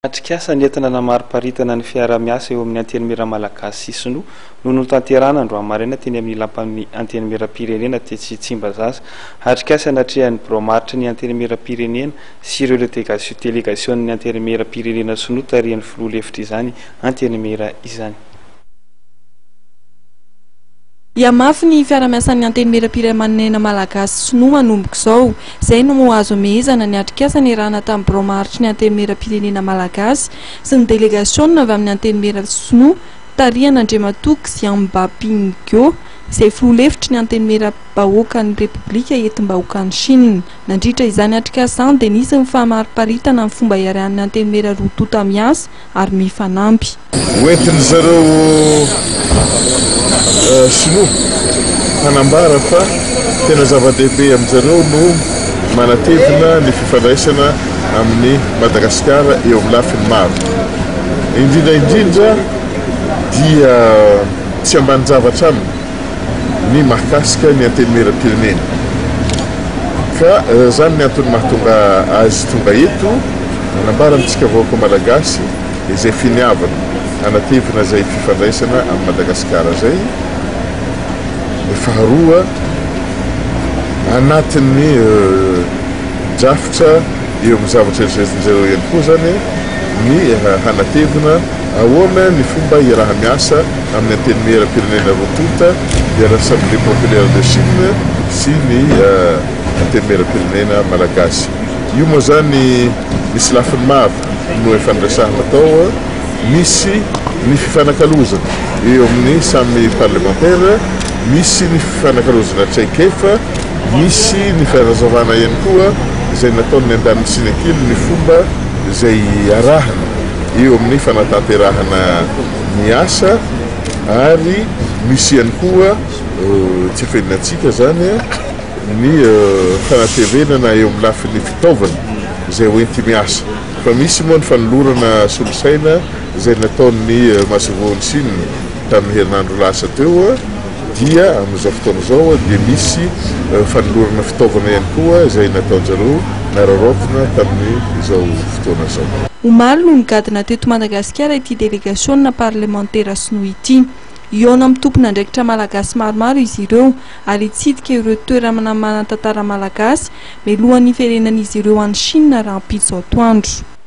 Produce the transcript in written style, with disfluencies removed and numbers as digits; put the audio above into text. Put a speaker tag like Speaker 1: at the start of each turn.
Speaker 1: Atrikasa nentina namariparitana ny fiaraha-miasa eo amin'ny Antenimiera Malagasy sy Sinoa no notanterahina androany maraina teny amin'ny Lapan'ny Antenimierampirenena tetsy Tsimbazaza. Atrikasa natrehan'ny birao maritry ny Antenimierampirenena sy ireo delegasion'ny Antenimierampirenena Sinoa tarihan'ny filoha lefitr'izany Antenimiera izany.
Speaker 2: Hihamafy ny fiarahamiasan'ny Antenimierampirenena Malagasy sy Sinoa manomboka izao. Izay no azo amehezana ny atrikasa niarahana tamin'ny birao maharitry ny Antenimierampirenena Malagasy sy ny delegasiona avy amin'ny Antenimiera Sinoa tarihan'Andriamatoa Xian Ba Ping Guo izay filoha lefitry ny Antenimieram-bahoakan'ny Repoblika entim-bahoakan'i Chine. Nandritra izany atrikasa izany dia nisy ny famariparitana ny fomba iarahan'ny Antenimiera roa tonta miasa ary mifanampy.
Speaker 3: Hoentin-dry zareo Sinoa hanambara fa tena zava-dehibe amin-jareo no manatevina ny fifandraisana amin'i Madagasikara eo amin'ny lafiny maro. Indrindra indrindra dia tsy ambanin-javatra aminy ny mahakasika ny Antenimierampirenena. Ka izany ny antony mahatonga azy tonga eto hanambara amintsika vahoaka Malagasy izay finiavana hanatevina izay fifandraisana amin'i Madagasikara izay. Ny faharoa, anatin'ny drafitra eo amin'ny zavatra eritreretin-dry zareo ihany koa izany ny hanatevina ahoana ny fomba hiaraha-miasa amin'ny Antenimieram-pirenena roa tonta, dia l'Assemblée populaire de Chine sy ny Antenimieram-pirenena malagasy. Io moa izany misy lafiny maro no efa niresahana tao, misy ny fifanakalozana eo amin'ny samy parlemantera, misy ny fifanakalozana traikefa, misy ny fanazavana ihany koa izay nataon'ny andaniny sy ny ankiliny ny fomba izay arahana eo amin'ny fanatanterahana ny asa ary misy ihany koa tsy afenina antsika izany ny fanatevenana eo amin'ny lafiny fitaovana izay hoenti-miasa fa misy moa ny fanolorana solosaina izay nataon'ny masoivohon'i Chine tamin'ny herinandro lasa teo dia amin'izao fotoana izao dia misy fanolorana fitaovana ihany koa izay nataon-jareo nararaotina tamin'izao fotoana izao.
Speaker 2: Omaly no nigadona teto Madagasikara ity delegasiona parlemantera sinoa ity. Hihaona amin'ny tompon'andraikitra malagasy maromaro izy ireo ary hitsidika ireo toerana manan-tantara malagasy mialohan'ny hiverenan'izy ireo any Chine rahampitso atoandro.